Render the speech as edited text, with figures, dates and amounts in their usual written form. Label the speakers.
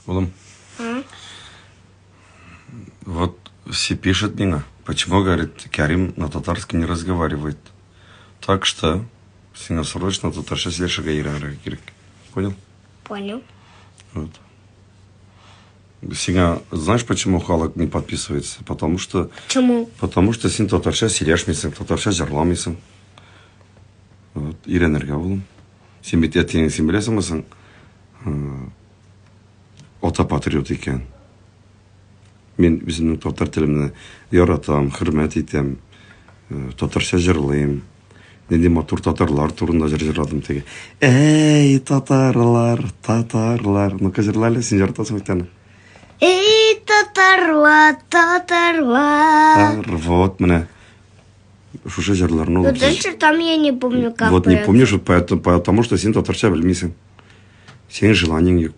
Speaker 1: Улым. Вот все пишет миңа, почему, говорит, Карим на татарском не разговаривает. Так что сиңа срочно татарча сөйләшергә өйрәнергә кирәк. Понял?
Speaker 2: Понял.
Speaker 1: Вот. Сиңа, знаешь, почему халык не подписывается? Потому что...
Speaker 2: Почему?
Speaker 1: Потому что син татарча сөйләшмисең, татарча җырламыйсың. Вот, өйрәнергә, улым. Син бит әтиең, син беләсеңме соң? Ата патриот икән. Мин үземнең татар телемне яратам, хөрмәт итәм. Татарча җырлыйм. Нинди матур татарлар турында җыр җырладым теге. Әй, татарлар, татарлар. Ну-ка җырла әле, син яратасың бит аны.
Speaker 2: Эй, татарлар, татарлар.
Speaker 1: Вот менә. Шушы җырларны
Speaker 2: ул. Дальше там я не помню, как.
Speaker 1: Вот не помнишь, поэтому, потому что син татарча белмисең. Синең желаниең юк.